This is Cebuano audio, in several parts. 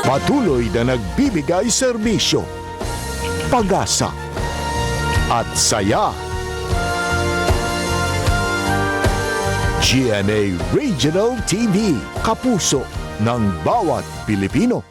Patuloy na nagbibigay serbisyo, pag-asa at saya. GMA Regional TV, kapuso ng bawat Pilipino.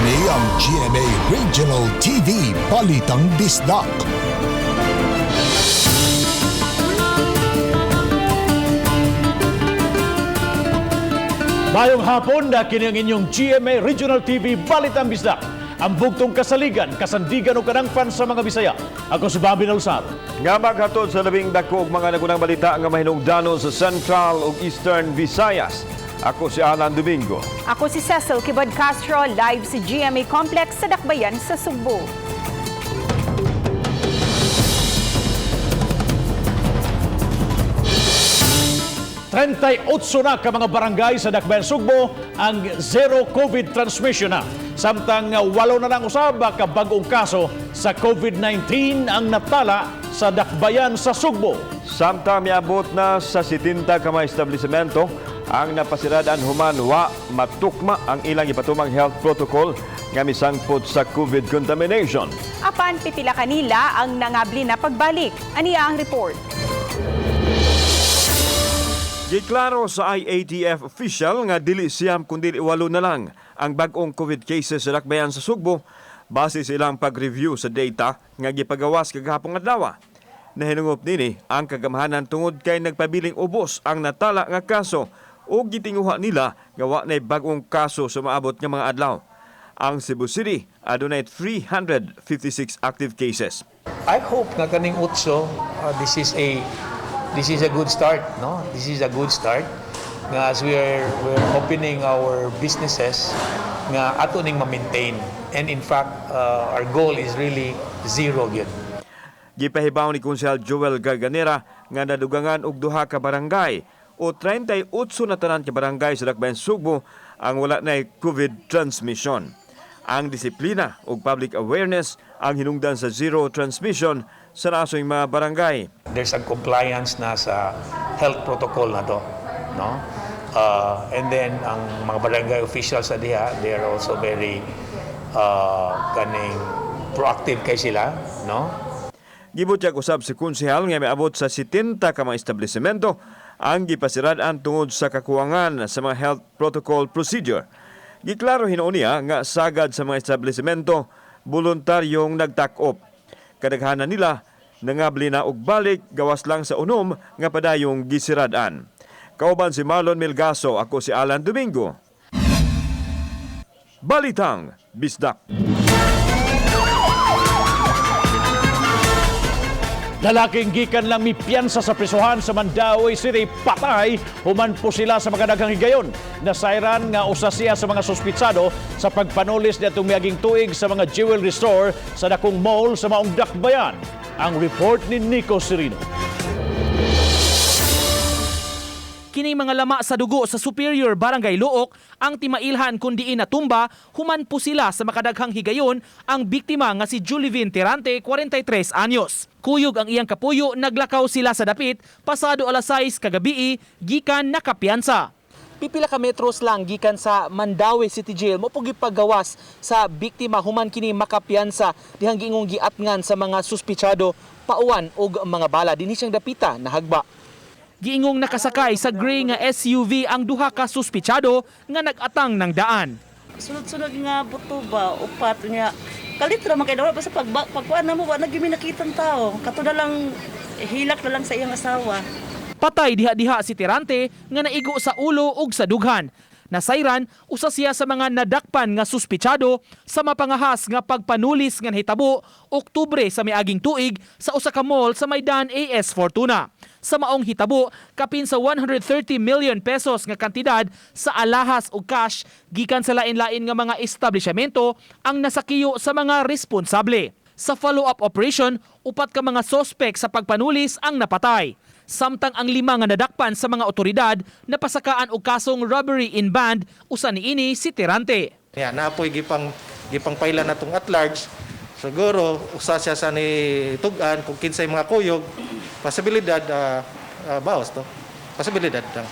Kini ang GMA Regional TV Balitang Bisdak. Mayong hapon na kini ang inyong GMA Regional TV Balitang Bisdak. Ang bugtong kasaligan, kasandigan o kanangpan sa mga Bisaya. Ako si Bobby Nalsar. Nga maghatod sa labing dako og mga nagunang balita nga mahinungdanon sa Central ug Eastern Visayas. Ako si Alan Domingo. Ako si Cecil Kibod Castro, live sa GMA Complex sa Dakbayan sa Sugbo. 38 na ka mga barangay sa Dakbayan Sugbo ang zero COVID transmission na. Samtang walo na lang usab ka bag-ong kaso sa COVID-19 ang natala sa Dakbayan sa Sugbo. Samtang miabot na sa 70 ka mga establishmento ang napasiradan human wa matukma ang ilang ipatumang health protocol nga misangpot sa COVID contamination. Apan pipila kanila ang nangabli na pagbalik. Aniya ang report. Giklaro sa IATF official nga dili siyam kundi walo na lang ang bag-ong COVID cases sa Dakbayan sa Sugbo base sa ilang pag-review sa data nga gipagawas kagahapon adlaw. Nahinungop nini ang kagamhanan tungod kay nagpabiling ubos ang natala nga kaso ug gitinguha nila nga wa nay bag-ong kaso sa maabot nga mga adlaw. Ang Cebu City adunay 356 active cases. I hope nga kaning utso, this is a good start, no? This is a good start nga as we're opening our businesses nga ato ning ma-maintain. And in fact, our goal is really zero gyud. Gipahibaw ni Konsehal Joel Garganera nga nadugangan og duha ka barangay o 38 na tanan ka barangay sa Dakbayan Sugbo ang wala nay COVID transmission. Ang disiplina ug public awareness ang hinungdan sa zero transmission sa nasong mga barangay. There's a compliance na sa health protocol na to, no? And then ang mga barangay officials sa diha, they are also very kaning proactive kay sila, no? Gibutyag usab si Konsehal nga miabot sa 70 ka mga establishmento ang gipasirad-an tungod sa kakuwangan sa mga health protocol procedure. Giklaro hinuon niya nga sagad sa mga establishmento voluntaryong nagtak-op. Kadaghanan nila nangabli na og balik gawas lang sa unom nga padayong gisirad-an. Kauban si Marlon Melgaso, ako si Alan Domingo. Balitang Bisdak. Lalaking gikan lang mipiyansa sa prisuhan sa Mandaue City patay human po sila sa makadaghang higayon. Nasayran nga usa siya sa mga suspitsado sa pagpanulis niadtong miaging tuig sa mga jewelry store sa dakong mall sa maong Dakbayan. Ang report ni Nico Serino. Kini mga lama sa dugo sa Superior Barangay Looc ang timailhan kun diin natumba human po sila sa makadaghang higayon ang biktima nga si Julivin Tirante, 43 anyos. Kuyog ang iyang kapuyo, naglakaw sila sa dapit pasado alas 6 kagabii gikan nakapiyansa. Pipila ka metros lang gikan sa Mandaue City Jail mo pug gipagawas sa biktima human kini makapiyansa dihang giingong giatngan sa mga suspitsado pauan og mga bala dinhi siyang dapita nahagba. Giingong nakasakay sa gray nga SUV ang duha ka suspitsado nga nag-atang ng daan. Sunod-sunod nga buto ba, upat niya. Kalit ra man kay basta pag pagkuan na mo wa na gyud mi nakitang tao. Kato na lang hilak na lang sa iyang asawa. Patay diha-diha si Tirante nga naigo sa ulo ug sa dughan. Nasayran, usa siya sa mga nadakpan nga suspitsado sa mapangahas nga pagpanulis nga nahitabo Oktubre sa miaging tuig sa usa ka mall sa Maidan AS Fortuna. Sa maong hitabo, kapin sa 130 million pesos nga kantidad sa alahas o cash gikan sa lain-lain nga mga establishmento ang nasakiyo sa mga responsable. Sa follow-up operation, upat ka mga sospek sa pagpanulis ang napatay. Samtang ang lima nga nadakpan sa mga otoridad napasakaan og kasong robbery in band, usa niini si Tirante. Ya, naa poy gipang gipang paila natong at large. Siguro usa siya sa ni tug-an kung kinsay mga kuyog, posibilidad bawas to. Posibilidad lang.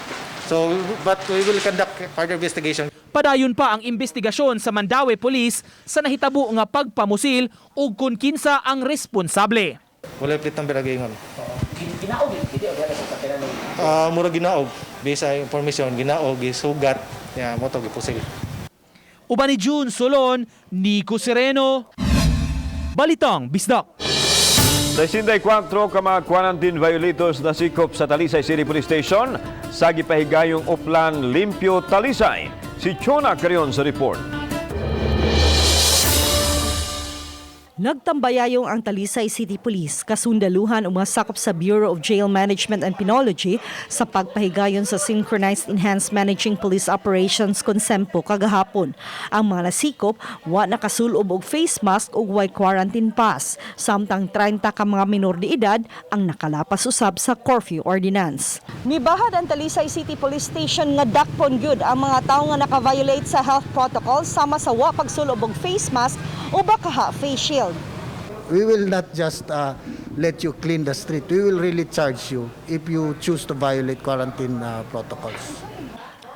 So but we will conduct further investigation. Padayon pa ang investigasyon sa Mandaue Police sa nahitabo nga pagpamusil ug kung kinsa ang responsable. Wala plate number gingon. Ah, mura ginaog based sa information, ginaog, gisugat ya mao to gipusil. Uban ni June Solon, Nico Sereno, Balitang Bisdak. 64 ka mga quarantine violators na sikop sa Talisay City Police Station sa gipahigayong Oplan Limpyo Talisay. Si Chona Carion sa report. Nagtambayayong ang Talisay City Police kasundaluhan og mga sakop sa Bureau of Jail Management and Penology sa pagpahigayon sa Synchronized Enhanced Managing Police Operations Konsempo kagahapon. Ang mga nasikop wa nakasulob og face mask ug way quarantine pass, samtang 30 ka mga minor de edad ang nakalapas usab sa curfew ordinance. Nibahad ang Talisay City Police Station nga dakpon gyud ang mga tawo nga naka-violate sa health protocol sama sa wa pagsulob og face mask o bakaha face shield. We will not just let you clean the street. We will really charge you if you choose to violate quarantine protocols.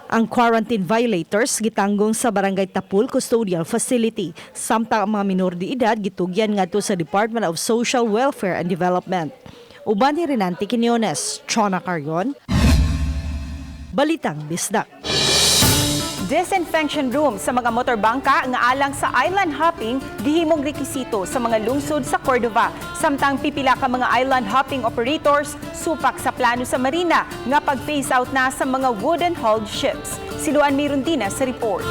Ang quarantine violators gitanggong sa Barangay Tapul Custodial Facility, samtang ang mga minor de edad gitugyan ngadto sa Department of Social Welfare and Development. Uban ni Renante Quinones, Chona Cargon, Balitang Bisdak. Disinfection room sa mga motorbangka nga alang sa island hopping gihimong rekisito sa mga lungsod sa Cordova. Samtang pipila ka mga island hopping operators supak sa plano sa marina nga pag-phase out na sa mga wooden hulled ships. Si Luan Mirundina sa report.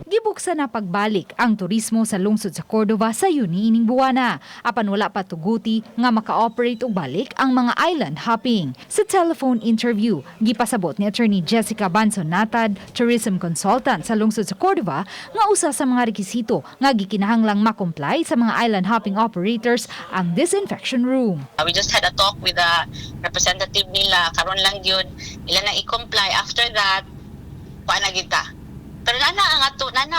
Gibuksan na pagbalik ang turismo sa lungsod sa Cordova sa Yuni ining buwana. Apan wala pa tuguti nga maka-operate og balik ang mga island hopping. Sa telephone interview, gipasabot ni Attorney Jessica Banson Natad, tourism consultant sa lungsod sa Cordova, nga usa sa mga rekisito nga gikinahanglang ma-comply sa mga island hopping operators ang disinfection room. We just had a talk with the representative nila karon lang yun ila na i-comply. After that, kuan na kita, pero nana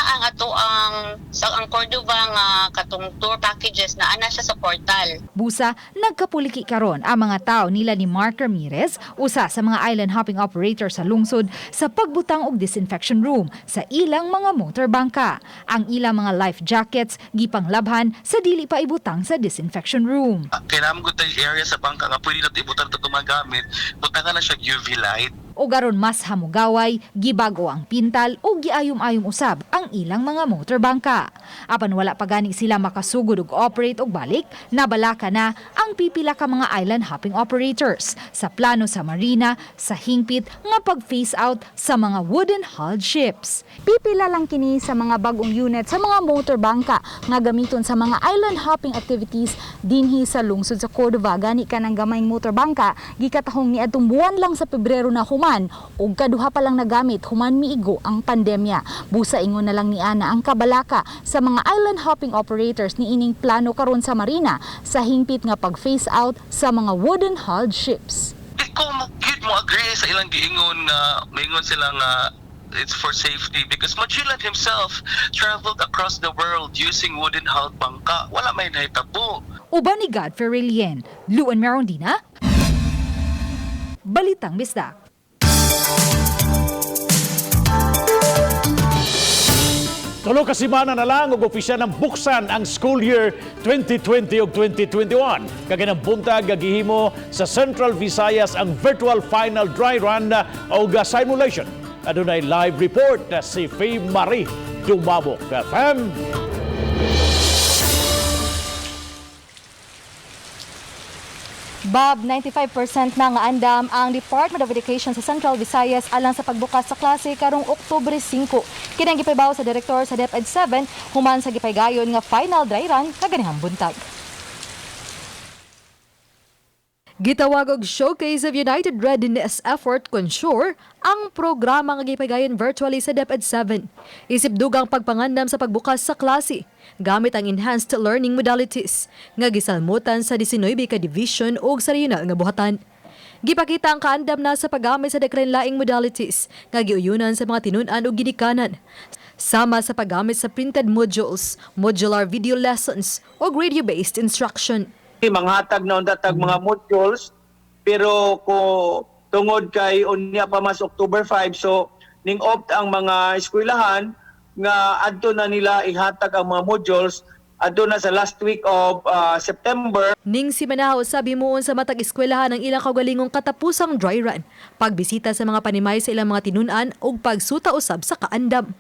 ang ato ang sa ang Cordova nga katong tour packages na ana siya sa portal. Busa, nagkapuliki karon ang mga tao nila ni Mark Ramirez, usa sa mga island hopping operator sa lungsod, sa pagbutang og disinfection room sa ilang mga motor bangka. Ang ilang mga life jackets gipanglabhan sa dili pa ibutang sa disinfection room. Kailangan ko tayo area sa bangka nga pwede natin ibutang ito mga gamit, butangan na siya UV light. O garon mas hamugaway, gibago ang pintal o giayom-ayom usab ang ilang mga motor bangka. Apan wala pa gani sila makasugod og operate og balik, nabalaka na ang pipila ka mga island hopping operators sa plano sa marina sa hingpit nga pag-phase out sa mga wooden hulled ships. Pipila lang kini sa mga bagong unit sa mga motor bangka nga gamiton sa mga island hopping activities dinhi sa lungsod sa Cordova. Gani kanang gamayng motor bangka gikatahong niadtong buwan lang sa Pebrero na human ug kaduha pa lang nagamit human miigo ang pandemya. Busa ingon na lang ni Ana ang kabalaka sa mga island hopping operators ni ining plano karon sa marina sa hingpit nga pag-phase out sa mga wooden hulled ships. Di ko mo gyud mo agree sa ilang giingon nga maingon sila nga it's for safety because Magellan himself traveled across the world using wooden hulled bangka. Wala may nahitabo. Uban ni Godfrey Relien, Luan Merondina, Balitang Bisdak. 3 ka semana na lang og opisyal ng buksan ang school year 2020 ug 2021. Kaganang buntag, gihimo sa Central Visayas ang virtual final dry run og simulation. Adunay live report na si Faye Marie Dumabok. Fam. Bob, 95% na nga andam ang Department of Education sa Central Visayas alang sa pagbukas sa klase karong Oktubre 5. Kini ang gipahibaw sa direktor sa DepEd 7 human sa gipaygayon nga final dry run kaganihang buntag. Gitawag og Showcase of United Readiness Effort kon SURE ang programa nga gipagayon virtually sa DepEd 7. Isip dugang pagpangandam sa pagbukas sa klase gamit ang enhanced learning modalities nga gisalmutan sa 19 ka division ug sa regional nga buhatan. Gipakita ang kaandam na sa paggamit sa laing modalities nga giuyunan sa mga tinun-an ug ginikanan, sama sa paggamit sa printed modules, modular video lessons ug radio-based instruction. Manghatag na unta tag mga modules, pero ko tungod kay unya pa mas October 5, so ning opt ang mga eskwelahan nga adto na nila ihatag ang mga modules adto na sa last week of September. Ning si Manahaw sabi moon sa matag eskwelahan ang ilang kaugalingong katapusang dry run, pagbisita sa mga panimay sa ilang mga tinun-an ug pagsuta usab sa kaandam.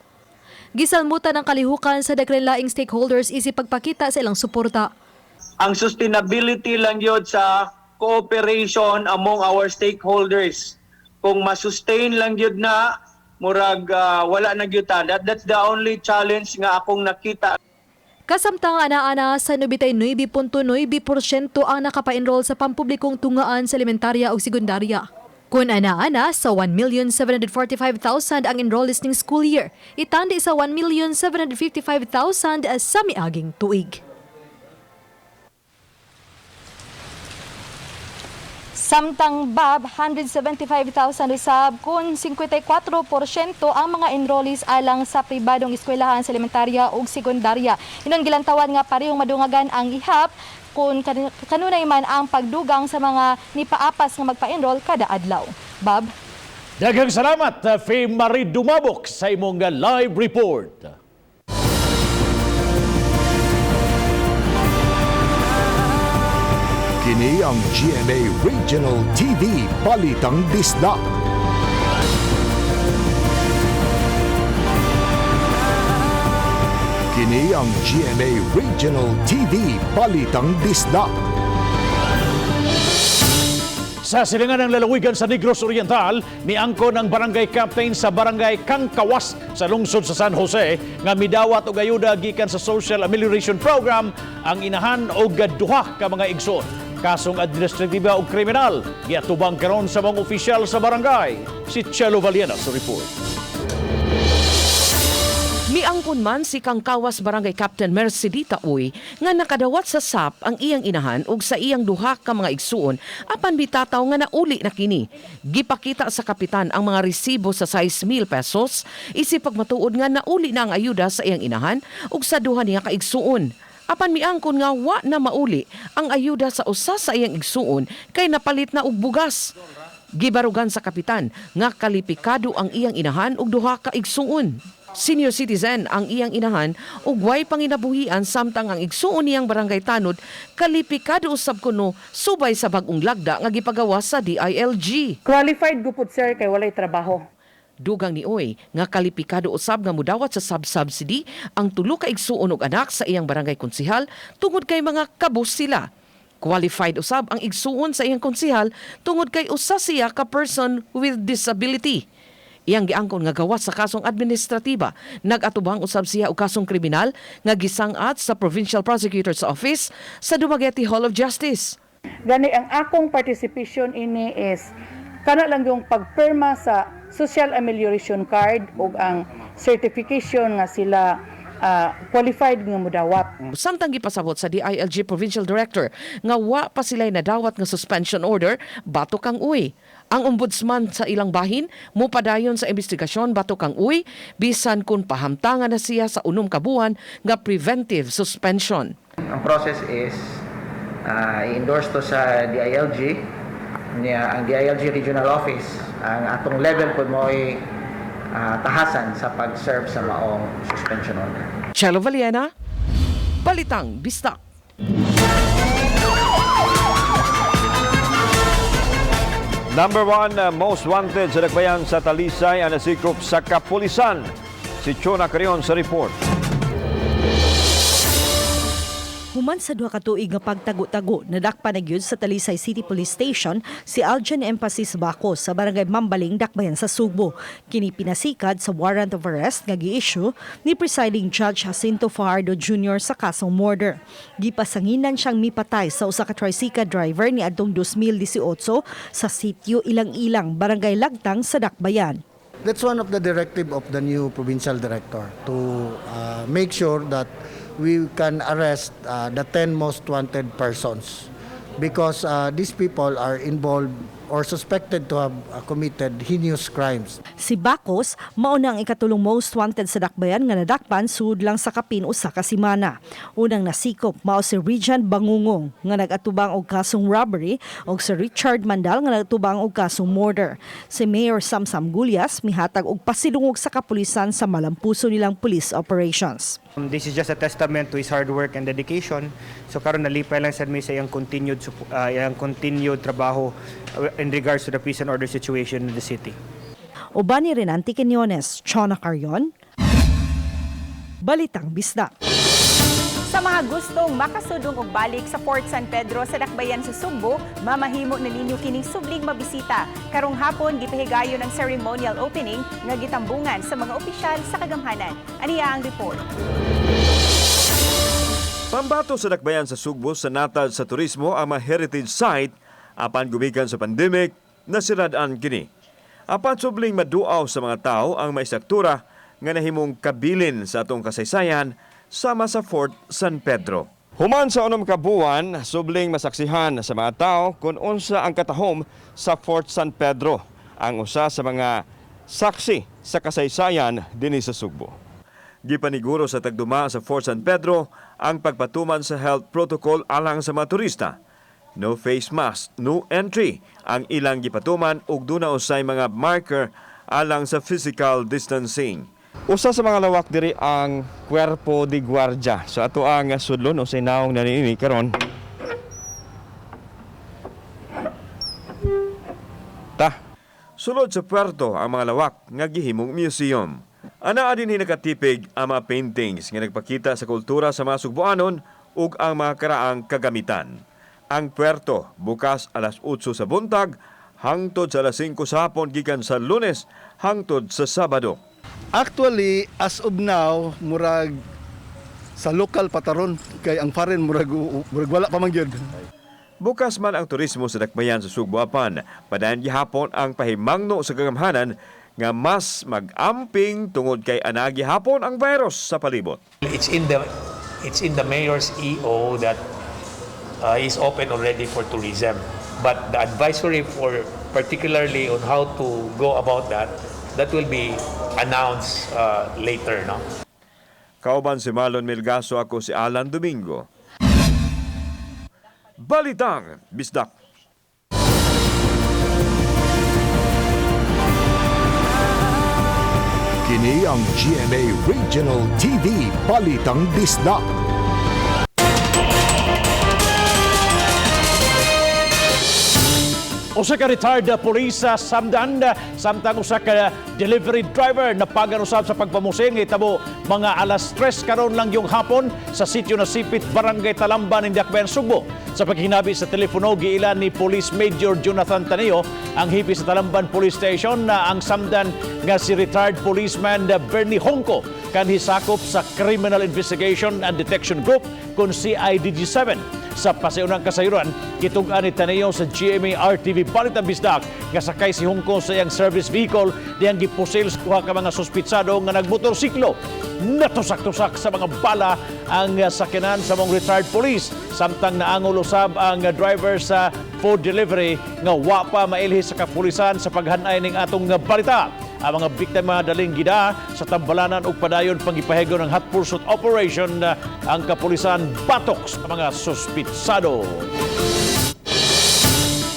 Gisalmutan ang kalihukan sa daghan stakeholders isip pagpakita sa ilang suporta. Ang sustainability lang yun sa cooperation among our stakeholders. Kung masustain lang yun na, murag wala na gyud ta. That's the only challenge nga akong nakita. Kasamtang ana-ana sa 99.9% ang nakapa-enroll sa pampublikong tungaan sa elementarya o sekundarya. Kung ana-ana sa 1,745,000 ang enrollees ning school year, itandi sa 1,755,000 sa miaging tuig. Samtang Bab, 175,000 usab kun 54% ang mga enrollees alang sa pribadong eskwelahan sa elementarya ug sekundarya. Inon gilantawan nga parehong madungagan ang ihap kung kanunay man ang pagdugang sa mga nipaapas nga magpa-enroll kada adlaw. Bob? Daghang salamat, Faye Marie Dumabok, sa imong live report. Kini ang GMA Regional TV Balitang Bisdak. Kini ang GMA Regional TV Balitang Bisdak. Sa silangan ng lalawigan sa Negros Oriental, miangkon ang barangay captain sa barangay Kangkawas sa lungsod sa San Jose nga midawat og ayuda gikan sa Social Amelioration Program ang inahan og duha ka mga igsoon. Kasong administratiba ug kriminal giatubang karon sa mga opisyal sa barangay. Si Chelo Valiena sa report. Miangkon man si Kangkawas Barangay Captain Mercedita Uy nga nakadawat sa SAP ang iyang inahan ug sa iyang duha ka mga igsuon apan bitataw nga nauli na kini. Gipakita sa kapitan ang mga resibo sa 6,000 pesos isip pagmatuod nga nauli na ang ayuda sa iyang inahan ug sa duha niya ka igsuon. Apan miangkon nga wa na mauli ang ayuda sa usa sa iyang igsuon kay napalit na og bugas. Gibarugan sa kapitan nga kalipikado ang iyang inahan ug duha ka igsuon. Senior citizen ang iyang inahan ug way panginabuhian samtang ang igsuon niyang barangay tanod kalipikado usab kuno subay sa bag-ong lagda nga gipagawa sa DILG. Qualified gupod sir kay walay trabaho. Dugang ni Oy nga kalipikado usab nga mudawat sa sub-subsidy ang tulo ka igsuon og anak sa iyang barangay konsihal tungod kay mga kabus sila. Qualified usab ang igsuon sa iyang konsihal tungod kay usa siya ka person with disability. Iyang giangkon nga gawas sa kasong administratiba, nag-atubang usab siya og kasong kriminal nga gisang-at sa Provincial Prosecutor's Office sa Dumaguete Hall of Justice. Gani ang akong participation ini is kana lang yung pagpirma sa social amelioration card ug ang certification nga sila qualified nga mudawat. Samtang gipasabot sa DILG Provincial Director nga wa pa sila'y nadawat nga suspension order batok kang Uy. Ang ombudsman sa ilang bahin mopadayon sa investigasyon batok kang Uy bisan kung pahamtangan na siya sa 6 ka buwan nga preventive suspension. Ang process is i-endorse to sa DILG niya, ang DILG Regional Office ang atong level po mo'y tahasan sa pag-serve sa maong suspension order. Chelo Valiena, Balitang Bisdak. Number 1 most wanted sa Dakbayan sa Talisay ang nasikop sa kapulisan. Si Chona Carion sa report. Human sa 2 ka tuig nga pagtago-tago, nadakpan na gyud sa Talisay City Police Station si Aljan Emphasis Bacos sa Barangay Mambaling, Dakbayan sa Sugbo. Kini pinasikad sa warrant of arrest nga gi-issue ni presiding Judge Jacinto Fajardo Jr. sa kasong murder. Gipasanginan siyang mipatay sa usa ka tricycle driver ni adtong 2018 sa sitio Ilang-Ilang, Barangay Lagtang sa Dakbayan. That's one of the directive of the new provincial director to make sure that we can arrest the 10 most wanted persons because these people are involved or suspected to have committed heinous crimes. Si Bacos mao na ang ikatulong most wanted sa Dakbayan nga nadakpan sud lang sa kapin usa ka semana. Unang nasikop mao si Regan Bangungong nga nag-atubang og kasong robbery ug si Richard Mandal nga nag-atubang og kasong murder. Si Mayor Samsam Gullas mihatag og pasidungog sa kapulisan sa malampuso nilang police operations. This is just a testament to his hard work and dedication. So karon nalipay lang sad mi sa iyang continued trabaho in regards to the peace and order situation in the city. Uban ni Renante Quinones, Chona Carrion, Balitang Bisdak. Sa mga gustong makasudong og balik sa Fort San Pedro sa Dakbayan sa Sugbo, mamahimo na ninyo kining subling mabisita. Karong hapon gipahigayon ang ceremonial opening nga gitambungan sa mga opisyal sa kagamhanan. Aniya ang report. Pambato sa Dakbayan sa Sugbo sa natad sa turismo ang mga heritage site apan gumikan sa pandemic nasirad-an kini. Apan subling maduaw sa mga tao ang maistruktura nga nahimong kabilin sa atong kasaysayan sama sa Fort San Pedro. Human sa 6 ka buwan, subling masaksihan sa mga tao kung unsa ang katahom sa Fort San Pedro, ang usa sa mga saksi sa kasaysayan dinhi sa Sugbo. Gipaniguro sa tagduma sa Fort San Pedro ang pagpatuman sa health protocol alang sa mga turista. No face mask, no entry ang ilang gipatuman ug duna usay mga marker alang sa physical distancing. Usa sa mga lawak diri ang Cuerpo de Guardia. So ato ang sudlon usay naong na niini karon. Ta. Sulod sa puerto ang mga lawak nga gihimong museum. Anaa din nakatipig ang mga paintings nga nagpakita sa kultura sa mga Sugboanon ug ang mga karaang kagamitan. Ang puerto bukas alas 8 sa buntag hangtod sa alas 5 sa hapon gikan sa Lunes hangtod sa Sabado. Actually, as of now, murag sa local pataron kay ang foreign murag wala pa man gyud. Bukas man ang turismo sa Dakbayan sa Sugbo apan, padayon gihapon ang pahimangno sa kagamhanan nga mas mag-amping tungod kay anaa gihapon ang virus sa palibot. It's in the mayor's EO that is open already for tourism. But the advisory for particularly on how to go about that, that will be announced later, no? Kauban si Marlon Milgaso, ako si Alan Domingo. Balitang Bisdak. Kini ang GMA Regional TV Balitang Bisdak. Usa ka retired police sa Samdan samtang usa ka delivery driver napagan usab sa pagpamusin nga itabo mga alas 3 karon lang yung hapon sa sitio na Sipit, Barangay Talamban, Dakbayan, Sugbo. Sa paghinabi sa telepono, giilan ni Police Major Jonathan Taneo ang hipi sa Talamban Police Station na ang samdan nga si retired policeman Bernie Hongko kanhi sakop sa Criminal Investigation and Detection Group kon CIDG 7. Sa pasiunang kasayuran, gitug-an ni Taneo sa GMA RTV Balitang Bisdak nga sakay si Hongko sa iyang service vehicle diyang gipusil sa duha ka mga suspitsado nga nagmotorsiklo. Natusak-tusak sa mga bala ang sakyanan sa mga retired police samtang naangol usab ang driver sa food delivery nga wa pa mailhi sa kapulisan sa paghanay ning atong balita. Ang mga biktima daling gida sa tambalanan ug padayon panggipahigayon ng hot pursuit operation ang kapulisan batok sa mga suspitsado.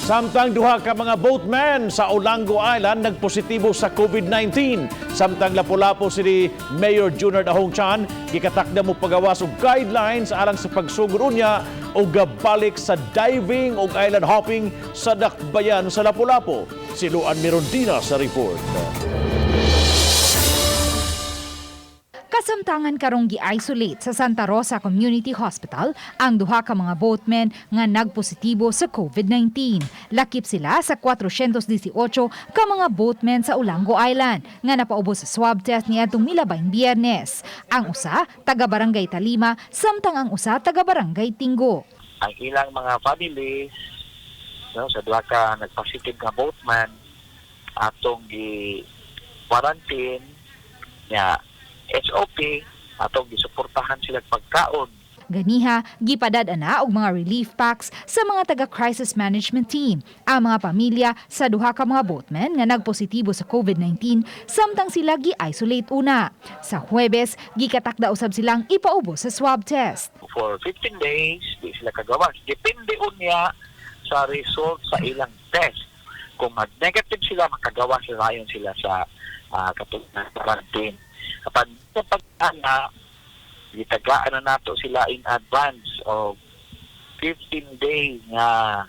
Samtang duha ka mga boatman sa Olango Island nagpositibo sa COVID-19. Samtang Lapu-Lapu City Mayor Junard Ahong Chan gikatakda mo pagawas og guidelines alang sa pagsugod unya og balik sa diving ug island hopping sa dakbayan sa Lapu-Lapu. Si Luan Mirondina sa report. Kasamtangan karong gi-isolate sa Santa Rosa Community Hospital ang duha ka mga boatmen nga nagpositibo sa COVID-19. Lakip sila sa 418 ka mga boatmen sa Olango Island nga napaubos sa swab test niadtong milabayng Biyernes. Ang usa taga Barangay Talima, samtang ang usa taga Barangay Tingo. Ang ilang mga families, no, sa duha ka nagpositive nga boatman, atong gi quarantine nya, SOP, atong gisuportahan sila pagkaon. Ganiha, gipadad ana og mga relief packs sa mga taga crisis management team ang mga pamilya sa duha ka mga boatmen nga nagpositibo sa COVID-19 samtang sila gi-isolate una. Sa Huwebes, gikatakda usab silang ipaubos sa swab test. For 15 days di sila kagawas, depende unya sa result sa ilang test. Kung mag-negative sila, makagawas sila ayon sila sa katulad ng quarantine. Kapag kapag ana, gitagaan na nato sila in advance of 15 days nga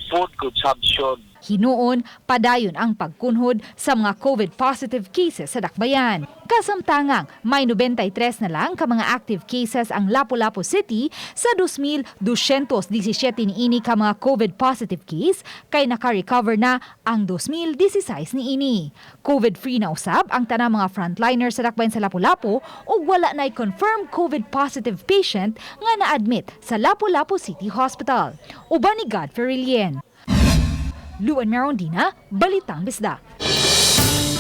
food consumption. Hinuon, padayon ang pagkunhod sa mga COVID positive cases sa Dakbayan. Kasamtangang, may 93 na lang ka mga active cases ang Lapu-Lapu City sa 2,217 niini ka mga COVID positive case kay naka-recover na ang 2,016 niini. COVID-free na usab ang tanang mga frontliners sa Dakbayan sa Lapu-Lapu ug wala na'y confirmed COVID positive patient nga na-admit sa Lapu-Lapu City Hospital. Uban ni Godfrey Rilien. Luan Merondina, Balitang Bisdak.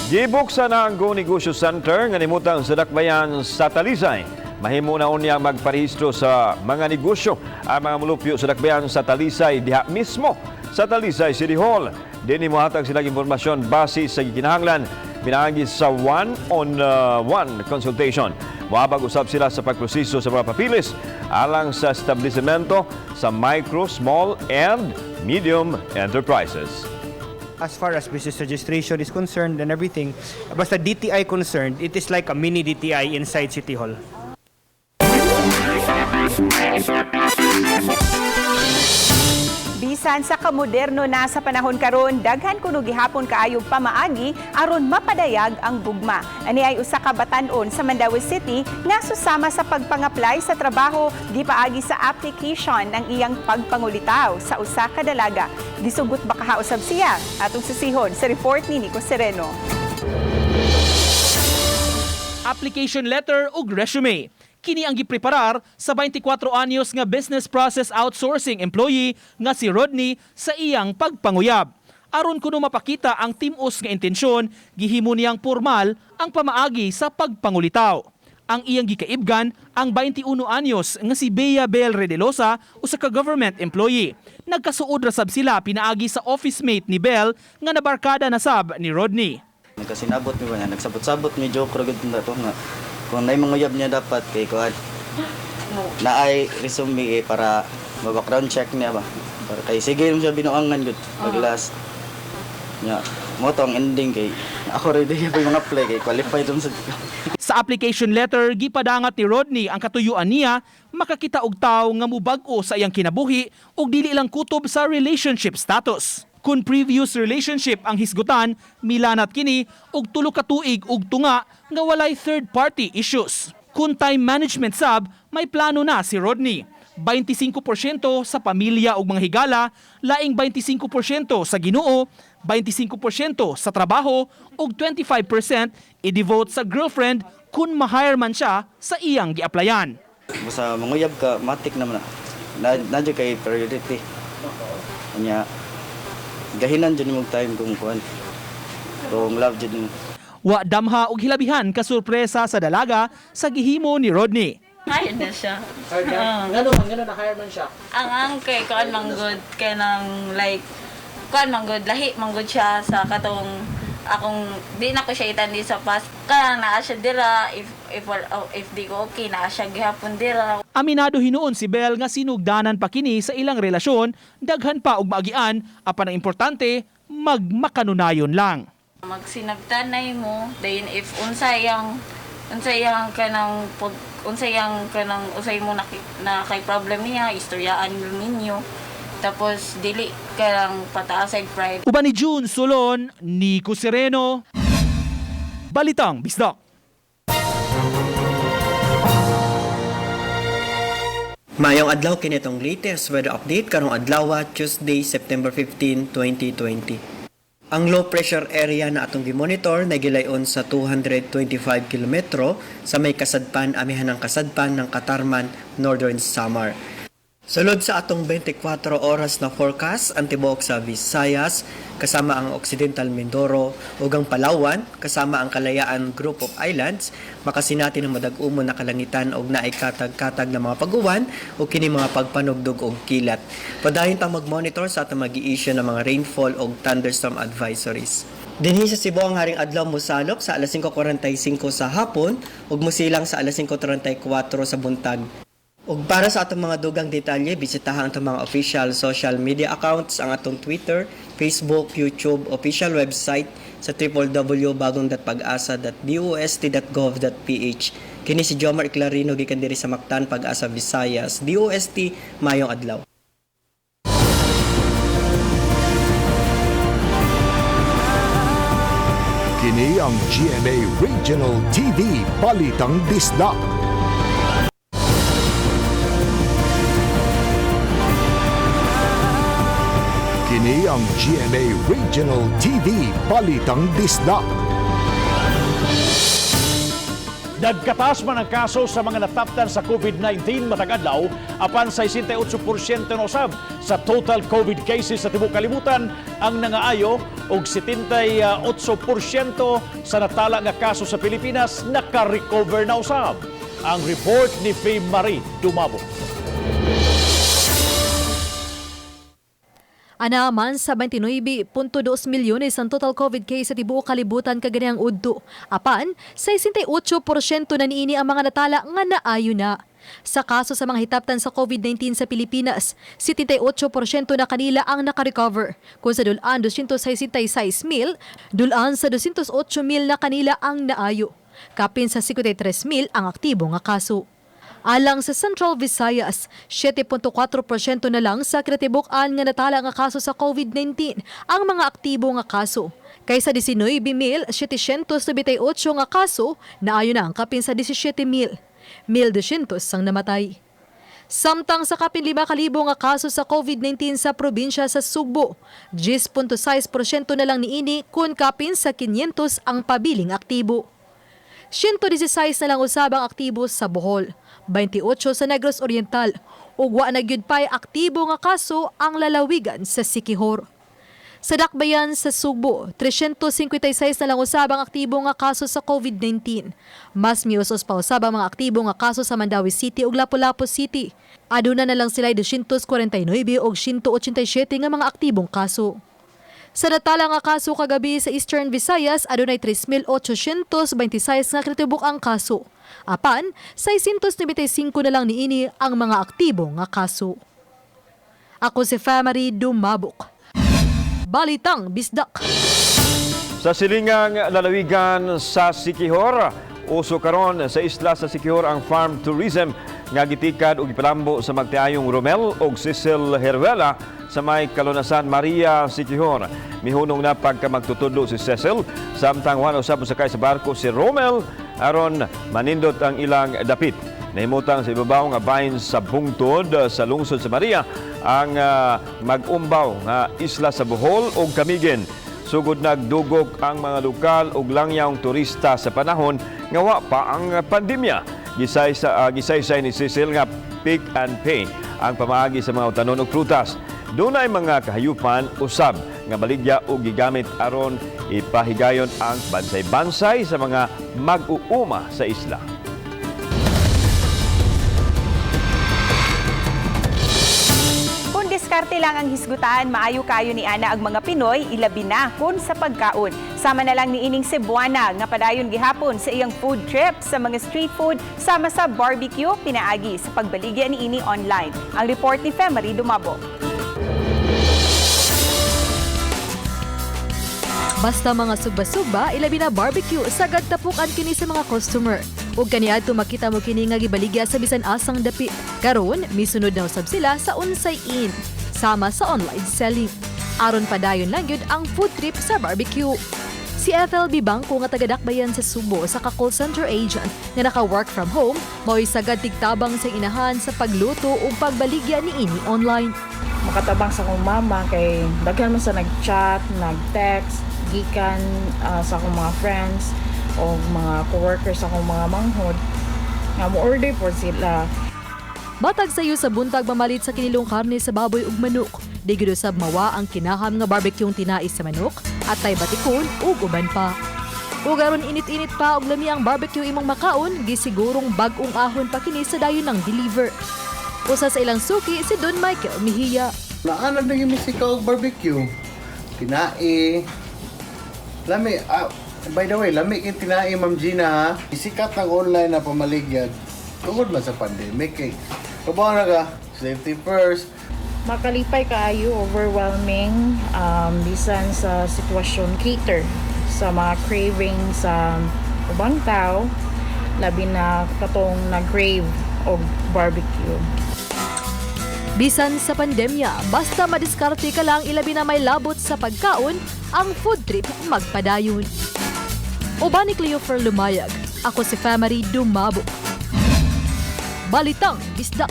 Gibuksan na ang Go Negosyo Center nga nimutang sa Dakbayan sa Talisay. Mahimo na unya magparehistro sa mga negosyo ang mga mulupyo sa Dakbayan sa Talisay diha mismo sa Talisay City Hall. Dinhi mohatag sila impormasyon base sa gikinahanglan pinaagi sa one-on-one consultation. Moabag usab sila sa pagproseso sa mga papilis alang sa establishmento sa micro, small, and medium enterprises. As far as business registration is concerned and everything, basta DTI concerned, it is like a mini DTI inside City Hall. Bisan sa kamoderno na sa panahon karon, daghan kuno gihapon kaayog pamaagi aron mapadayag ang gugma. Ani ay usa ka batan-on sa Mandaue City nga susama sa pagpang-apply sa trabaho gipaagi sa application ng iyang pagpangulitaw sa usa ka dalaga. Gisugot ba kaha usab siya? Atong susihon sa report ni Nico Sereno. Application letter ug resume. Kini ang gipreparar sa 24 anyos nga business process outsourcing employee nga si Rodney sa iyang pagpanguyab. Aron kuno mapakita ang timos nga intensyon, gihimo niyang formal ang pamaagi sa pagpangulitaw. Ang iyang gikaibgan ang 21 anyos nga si Bea Bel Redelosa, usa ka government employee. Nagkasuod ra sab sila pinaagi sa office mate ni Bel nga nabarkada na sab ni Rodney. Nagkasinabot mi ba niya, nagsabot-sabot mi, joke ra gud na to nga kung naay manguyab niya dapat kay kuan naay resume eh, para ma-background check niya ba. Para kay sige mo siya binuangan gud pag last. Nya mo to ang ending kay ako ready pa yung mga apply kay qualified dun sa Sa application letter, gipadangat ni Rodney ang katuyuan niya makakita og tawo nga mubag-o sa iyang kinabuhi ug dili lang kutob sa relationship status. Kung previous relationship ang hisgutan, milanat kini og 3 ka tuig ug tunga nga walay third party issues. Kung time management sab, may plano na si Rodney. 25% sa pamilya ug mga higala, laing 25% sa Ginoo, 25% sa trabaho ug 25% i-devote sa girlfriend kung ma-hire man siya sa iyang gi-applyan. Basta manguyab ka, matik naman na. Na, na jud kay priority. Nya gahinan jud nimong time kung kuan. Kung love jud nimo. Wa damha og hilabihan ka sorpresa sa dalaga sa gihimo ni Rodney. Hired na siya. Hired na? Oo. Ngano man, ngano na hire man siya? Ang kay kuan man gud kay nang like kuan man gud, lahi man gud siya sa katong akong di na ko siya itandi sa past. Kaya naa siya dira if if di ko okay, naa siya gihapon dira. Aminado hinuon si Bell nga sinugdanan pa kini sa ilang relasyon, daghan pa og maagian, apan ang importante magmakanunayon lang. Magsinabtanay mo then if unsa yang kanang pag unsa yang kanang usay mo na, na kay problem niya, istoryaan ninyo, tapos dili kanang pataas ay pride. Uban ni June Solon, Nico Sereno, Balitang Bisdak. Maayong adlaw, kini atong latest weather update karong adlaw, Tuesday, September 15, 2020. Ang low pressure area na atong gimonitor nagilayon sa 225 kilometro sa may kasadpan amihan ng kasadpan ng Katarman, Northern Samar. Sulod sa atong 24 oras na forecast, ang tibuok sa Visayas, kasama ang Occidental Mindoro ug ang Palawan, kasama ang Kalayaan Group of Islands, makasinati ng madag-umon na kalangitan og naay katag-katag na mga pag-uwan o kini mga pagpanugdog og kilat. Padayon tang mag-monitor sa atong mag-i-issue ng mga rainfall og thunderstorm advisories. Dinhi sa Cebu, ang haring adlaw mosalop sa alas 5:45 sa hapon ug mosilang sa alas 5:34 sa buntag. Ug para sa atong mga dugang detalye, bisitahan ang atong mga official social media accounts, ang atong Twitter, Facebook, YouTube, official website sa www.bagong.pag-asa.dost.gov.ph. Kini si Jomar Eclarino gikan diri sa Mactan, Pag-asa Visayas, DOST, maayong adlaw. Kini ang GMA Regional TV Balitang Bisdak. Kini ang GMA Regional TV Balitang Bisdak. Nagkataas man ang kaso sa mga nataptan sa COVID-19 matag adlaw, apan 68% na usab sa total COVID cases sa tibuok kalibutan ang nangaayo ug 78% sa natala nga kaso sa Pilipinas naka-recover na usab. Ang report ni Faye Marie Dumabo. Ana man sa 29.2 milyones ang total COVID case sa tibuok kalibutan kaganihang udto. Apan, 68% na niini ang mga natala nga naayo na. Sa kaso sa mga hitaptan sa COVID-19 sa Pilipinas, 78% na kanila ang nakarecover. Kung sa dulaan 266 mil, dulaan sa 208 mil na kanila ang naayo. Kapin sa 53 mil ang aktibo nga kaso. Alang sa Central Visayas, 7.4% na lang sa kinatibuk-an nga natala nga kaso sa COVID-19 ang mga aktibo nga kaso. Kaysa 19,798 nga kaso, naayo na ang kapin sa 17,000. 1,200 ang namatay. Samtang sa kapin 5,000 nga kaso sa COVID-19 sa probinsya sa Sugbo, 10.6% na lang niini kung kapin sa 500 ang pabiling aktibo. 116 na lang usab ang aktibo sa Bohol, 28 sa Negros Oriental, ug wa na gyud pay aktibo nga kaso ang lalawigan sa Siquijor. Sa Dakbayan sa Sugbo, 356 na lang usab ang aktibo nga kaso sa COVID-19. Mas miusos pa usab ang mga aktibo nga kaso sa Mandaue City ug Lapu-Lapu City. Aduna na lang sila 249 ug 187 nga mga aktibong kaso. Sa natala nga kaso kagabi sa Eastern Visayas, adunay 3,826 nga kinatibuk ang kaso. Apan, 695 na lang niini ang mga aktibo nga kaso. Ako si Famary Dumabok. Balitang Bisdak. Sa silingang lalawigan sa Siquijor, uso karon sa isla sa Siquijor ang farm tourism nga gitikad og gipalambo sa magtiayong Romel og Cecil Heruela sa may kalunasan Maria, Siquijor. Mihunong na pagka magtutudlo si Cecil, samtang wa usab mosakay sa barko si Romel aron manindot ang ilang dapit. Nahimutang sa ibabaw nga bahin sa bungtod sa lungsod sa Maria ang mag-umbaw nga isla sa Bohol ug Camiguin. Sugod nagdugok ang mga lokal ug langyawng turista sa panahon nga wa pa ang pandemya. Gisaysay ni Cecil nga pick and pay ang pamaagi sa mga utanon og prutas. Dunay mga kahayupan usab nga baligya og gigamit aron ipahigayon ang bansay-bansay sa mga mag-uuma sa isla. Kung diskarte lang ang hisgutan, maayo kayo ni ana ang mga Pinoy, ilabi na kun sa pagkaon. Sama na lang ni ining Cebuana nga padayon gihapon sa iyang food trip sa mga street food sama sa barbecue pinaagi sa pagbaligya ni ini online. Ang report ni Femery Dumabo. Basta mga sugba-sugba, ilabi na barbecue, sagad tapukan kini sa mga customer. Ug kaniadto makita mo kini nga gibaligya sa bisan asang dapit. Karon, misunod na usab sila sa unsay in, sama sa online selling. Aron padayon lang gyud ang food trip sa barbecue. Si Ethel Bibangko nga taga-Dakbayan sa Sugbo, usa ka call center agent nga naka-work from home, mao'y sagad tigtabang sa inahan sa pagluto ug pagbaligya niini online. Makatabang sa akong mama kay daghan man sa nag-chat, nag-text, gikan sa akong mga friends o mga coworkers sa akong mga manghod nga mo order po sila. Matag sayo sa buntag, mamalit sa kinilong karne sa baboy ug manok. Di gyud usab mawa ang kinaham nga barbecue tinai sa manok, atay batikon ug uban pa. Ug aron init-init pa og lami ang barbecue imong makaon, gisigurong bag-ong ahon pa kini sa dayon ng deliver. Usa sa ilang suki si Don Michael Mejia. Naanad na gyud mi og barbecue. Tinai. Lami, by the way, lami kay tinai, Ma'am Gina ha. Isikat ng online na pamaligyad tungod man sa pandemic eh. Kabaw na ka, safety first. Makalipay kaayo, overwhelming, bisan sa sitwasyon cater sa mga craving sa ubang tao, labi na katong nag-crave og barbecue. Bisan sa pandemya, basta madiskarte ka lang, ilabi na may labot sa pagkaon, ang food trip magpadayon. Uban ni Cleofer Lumayag, ako si Family Dumabo. Balitang Bisdak.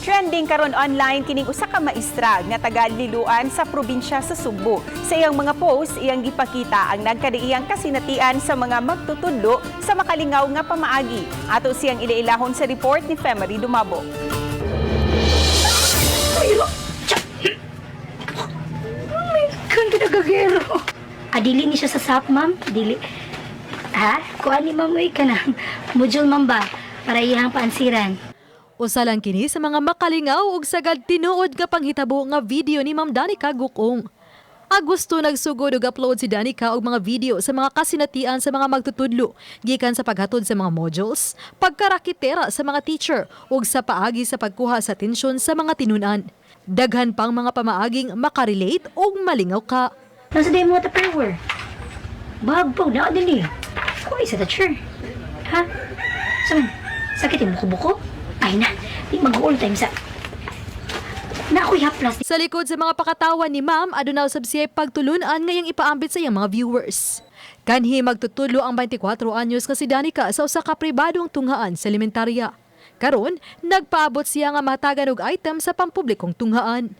Trending karon online kining usa ka maestra nga taga Liloan sa probinsya sa Sugbo. Sa iyang mga post, iyang gipakita ang nagkadaiyang kasinatian sa mga magtutudlo sa makalingaw nga pamaagi. Ato siyang ilailahon sa report ni Femery Dumabo. Kung ginagagero. Ah, dili ni siya sa SAP, ma'am. Dili. Ha? Kuan ni ma'am, uy, kanang module, ma'am ba? Para iyang paansiran. Usa lang kini sa mga makalingaw ug sagad tinuod nga panghitabo nga video ni Ma'am Danica Gukong. Agosto, nagsugod og upload si Danica og mga video sa mga kasinatian sa mga magtutudlo gikan sa paghatod sa mga modules, pagkarakitera sa mga teacher ug sa paagi sa pagkuha sa atensyon sa mga tinun-an. Daghan pang mga pamaaging makarelate ug malingaw ka. Nasa day mo Tupperware. Bagpag na din eh. Kuha sa teacher. Ha? Saman, sakit yung buko-buko? Ay na, di mag-all time sa. Na ako'y haplas. Sa likod sa mga pakatawa ni Ma'am, aduna usab siya pagtulunan ngayong ipaambit sa iyang mga viewers. Kanhi magtutudlo ang 24 anyos nga si Danica sa usa ka pribadong tunghaan sa elementarya. Karon, nagpaabot siya nga mahatagan og item sa pampublikong tunghaan.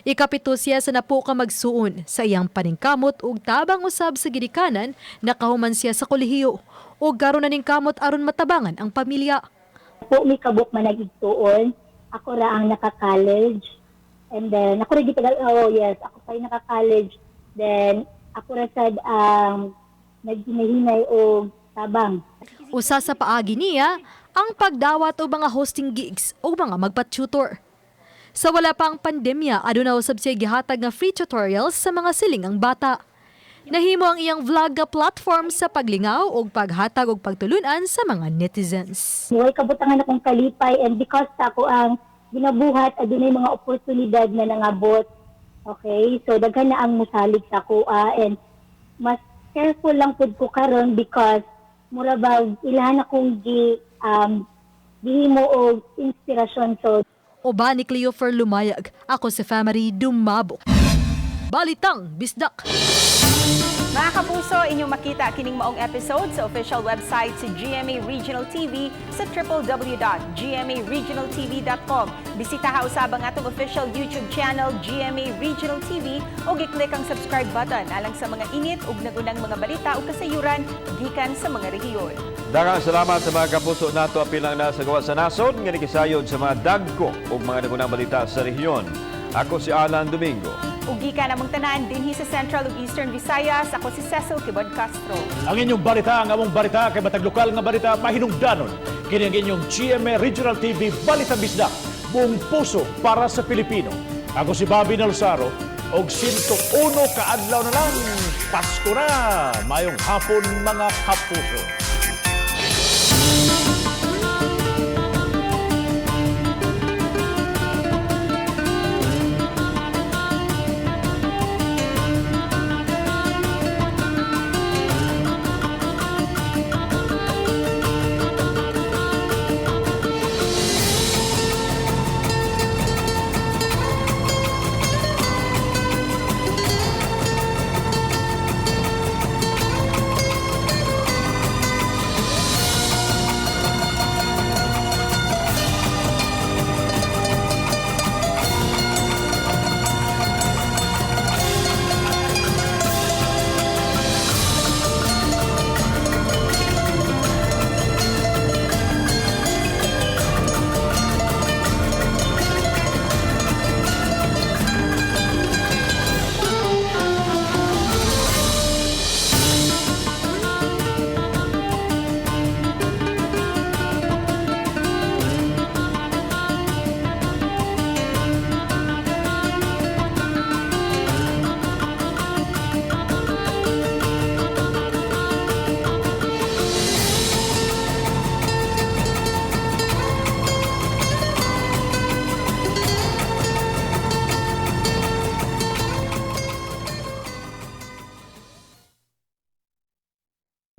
Ikapito siya sa napo ka magsuon sa iyang paningkamot ug tabang usab sa gidikanan, nakahuman siya sa kolehiyo ug karon na ningkamot aron matabangan ang pamilya. Po mi kabuk man nagigtuon. Ako ra ang naka-college. And then ako ra gitagal, oh yes, ako pa yung naka-college. Then ako ra sad ang naghinahinay og tabang. Usa sa paagi niya ang pagdawat og mga hosting gigs o mga magpa-tutor. Sa wala pa ang pandemya, aduna usab siya gihatag nga free tutorials sa mga silingang bata. Nahimo ang iyang vlog nga platform sa paglingaw ug paghatag og pagtulunan sa mga netizens. Way kabutangan akong kalipay and because sa ako ang ginabuhat, adunay mga oportunidad na nangabot. Okay? So daghan na ang musalig sa ako and mas careful lang pud ko karon because mura ba ilahan akong gihimo og inspirasyon. So Uban ni Cleofer Lumayag, ako si Family Dumabo. Balitang Bisdak. Mga kapuso, inyong makita kining maong episode sa official website sa GMA Regional TV sa www.gmaregionaltv.com. Bisitaha usab ang atong official YouTube channel GMA Regional TV o gi-click ang subscribe button alang sa mga init ug nagunang mga balita ug kasayuran gikan sa mga rehiyon. Daghang salamat sa mga kapuso nato apil ang nasa gawas sa nasod nga nikisayod sa mga dagko ug mga nagunang balita sa rehiyon. Ako si Alan Domingo. Ug gikan namong tanan dinhi sa Central ug Eastern Visayas, ako si Cecil Kibod Castro. Ang inyong balita, ang among balita, kay matag lokal nga balita, mahinungdanon. Kini ang inyong GMA Regional TV Balita Bisdak. Buong puso para sa Pilipino. Ako si Bobby Nalsaro, og 101 ka adlaw na lang. Pasko na! Mayong hapon, mga kapuso.